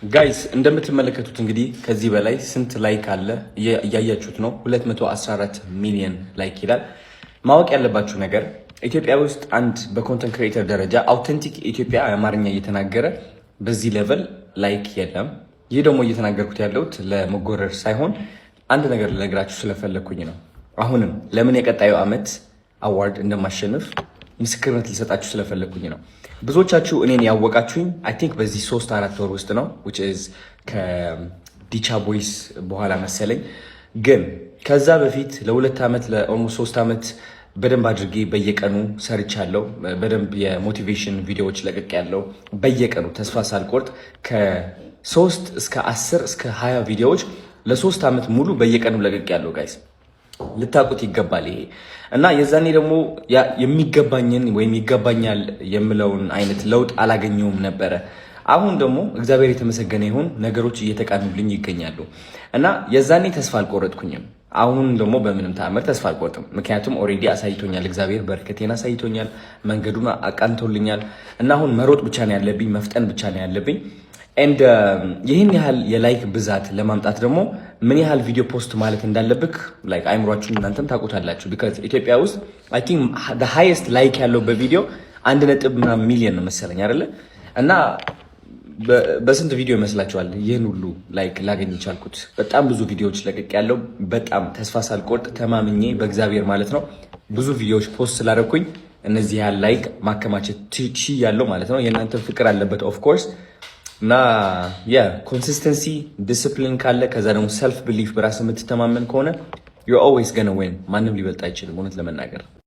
Guys፣ እንደምትመለከቱት እንግዲህ ከዚህ በላይ ስንት like አለ እያያችሁት ነው። 214 ሚሊዮን like ይላል። ማወቅ ያለባችሁ ነገር ኢትዮጵያ ውስጥ አንድ በ content creator ደረጃ authentic ኢትዮጵያ አማርኛ እየተናገረ በዚህ level like የለም። ይህ ደግሞ እየተናገርኩት ያለሁት ለመጎረር ሳይሆን አንድ ነገር ልነግራችሁ ስለፈለግኩኝ ነው። አሁንም ለምን የቀጣዩ ዓመት award እንደማሸንፍ ምስክርነት ልሰጣችሁ ስለፈለግኩኝ ነው። ብዙዎቻችሁ እኔን ያወቃችሁኝ I think በዚህ 3-4 ወር ውስጥ ነው፣ which is ከዲቻ ቦይስ በኋላ መሰለኝ። ግን ከዛ በፊት ለ2 ዓመት፣ ለ almost 3 ዓመት በደንብ አድርጌ በየቀኑ ሰርቻለሁ። በደንብ የ motivation ቪዲዮዎች ለቅቄያለሁ በየቀኑ ተስፋ ሳልቆርጥ ከ3 እስከ 10 እስከ 20 ቪዲዮዎች ለ3 ዓመት ሙሉ በየቀኑ ለቅቄያለሁ guys፣ ልታውቁት ይገባል ይሄ። እና የዛኔ ደግሞ የሚገባኝን ወይም ይገባኛል የምለውን አይነት ለውጥ አላገኘውም ነበረ። አሁን ደግሞ እግዚአብሔር የተመሰገነ ይሁን ነገሮች እየተቃኑልኝ ይገኛሉ እና የዛኔ ተስፋ አልቆረጥኩኝም። አሁን ደግሞ በምንም ተአምር ተስፋ አልቆርጥም። ምክንያቱም already አሳይቶኛል፣ እግዚአብሔር በረከቴን አሳይቶኛል፣ መንገዱን አቃንቶልኛል እና አሁን መሮጥ ብቻ ነው ያለብኝ፣ መፍጠን ብቻ ነው ያለብኝ። And ይህን ያህል የ like ብዛት ለማምጣት ደግሞ ምን ያህል ቪዲዮ post ማለት እንዳለብክ like አይምሯችሁን እናንተም ታውቁታላችሁ። Because ኢትዮጵያ ውስጥ I think the highest like ያለው በቪዲዮ አንድ ነጥብ ምናምን ሚሊዮን ነው መሰለኝ፣ አይደለ? እና በስንት ቪዲዮ ይመስላችኋል ይህን ሁሉ like ላገኝ የቻልኩት? በጣም ብዙ ቪዲዮዎች ለቅቄያለሁ፣ በጣም ተስፋ ሳልቆርጥ ተማምኜ በእግዚአብሔር ማለት ነው ብዙ ቪዲዮዎች post ስላደረኩኝ እነዚህ ያህል like ማከማቸት ችያለሁ ማለት ነው። የእናንተ ፍቅር አለበት of course። እና yeah፣ consistency፣ discipline ካለ፣ ከዛ ደግሞ self belief፣ በራስ የምትተማመን ከሆነ you're always gonna win። ማንም ሊበልጥ አይችልም እውነት ለመናገር።